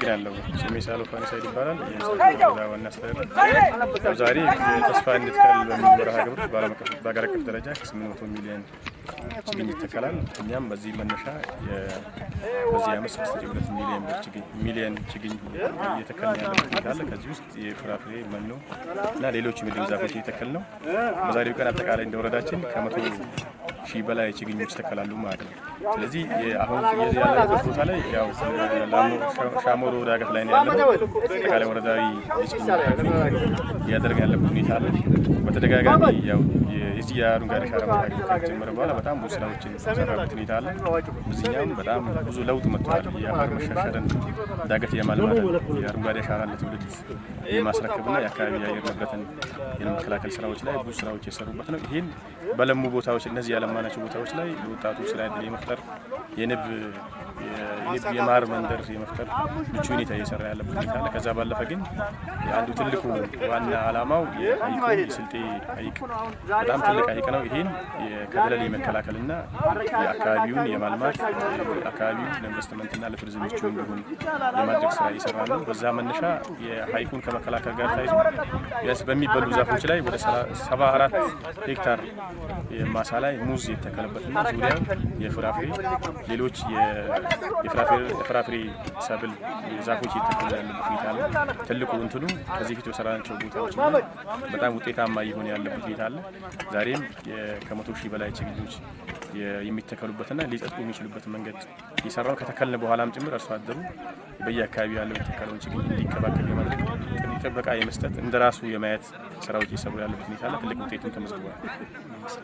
አመሰግናለሁ። ስሜ ሳሎ ፋኒሳይድ ይባላል። የምስራቅ ወረዳ ዋና አስተዳዳሪ። ያው ዛሬ ተስፋ እንትከል በሚል መርሃ ግብር በዓለም አቀፍ፣ በሀገር አቀፍ ደረጃ ከ800 ሚሊዮን ችግኝ ይተከላል። እኛም በዚህ መነሻ በዚህ ዓመት 6.2 ሚሊዮን ብር ችግኝ፣ ሚሊዮን ችግኝ እየተከልን ያለበት ሁኔታ አለ። ከዚህ ውስጥ የፍራፍሬ፣ መኖ እና ሌሎች የምግብ ዛፎች እየተከልን ነው። በዛሬው ቀን አጠቃላይ እንደ ወረዳችን ከ100,000 በላይ ችግኞች ይተከላሉ ማለት ነው። ስለዚህ አሁን ያለንበት ቦታ ላይ ያው ሻሞሮ ዳገት ላይ ነው ያለነው። አጠቃላይ ወረዳዊ የችግኝ እያደረግን ያለበት ሁኔታ አለ። በተደጋጋሚ ያው የዚህ የአረንጓዴ አሻራ መርሃ ግብር ከተጀመረ በኋላ በጣም ብዙ ስራዎችን የሰራበት ሁኔታ አለ። በዚህኛውም በጣም ብዙ ለውጥ መጥቷል። የአፈር መሸርሸርን፣ ዳገት የማልማትን፣ የአረንጓዴ አሻራ ለትውልድ የማስረከብና የአካባቢ የአየር ንብረትን የመከላከል ስራዎች ላይ ብዙ ስራዎች የሰሩበት ነው። ይህን በለሙ ቦታዎች፣ እነዚህ ያለማናቸው ቦታዎች ላይ ለወጣቱ ስራ እድል የመፍጠር፣ የንብ የማር መንደር የመፍጠር ምቹ ሁኔታ እየሰራ ያለበት ሁኔታ አለ። ከዛ ባለፈ ግን የአንዱ ትልቁ ዋና ዓላማው የሀይቁ፣ የስልጤ ሀይቅ በጣም ትልቅ ሀይቅ ነው። ይሄን ከደለል የመከላከልና የአካባቢውን የማልማት፣ አካባቢውን ለኢንቨስትመንትና ለቱሪዝም ምቹ እንዲሆን የማድረግ ስራ እየሰራ ነው። በዛ መነሻ የሀይቁን ከመከላከል ጋር ተያይዞ ቢያንስ በሚበሉ ዛፎች ላይ ወደ 74 ሄክታር ማሳ ላይ ሙዝ የተከለበትና ዙሪያው የፍራፍሬ፣ ሌሎች የፍራፍሬ ሰብል ዛፎች እየተከሉ ያለበት ሁኔታ አለ። ትልቁ እንትኑ ከዚህ ፊት በሰራናቸው ቦታዎች ላይ በጣም ውጤታማ እየሆነ ያለበት ሁኔታ አለ። ዛሬም ከ100,000 በላይ ችግኞች የሚተከሉበትና ሊጸድቁ የሚችሉበት መንገድ እየሰራው፣ ከተከልን በኋላም ጭምር አርሶ አደሩ በየአካባቢው ያለው የተከለውን ችግኝ እንዲከባከብ የማድረግ፣ ጥበቃ የመስጠት፣ እንደ ራሱ የማየት ስራዎች እየሰሩ ያለበት ሁኔታ አለ። ትልቅ ውጤትም ተመዝግቧል።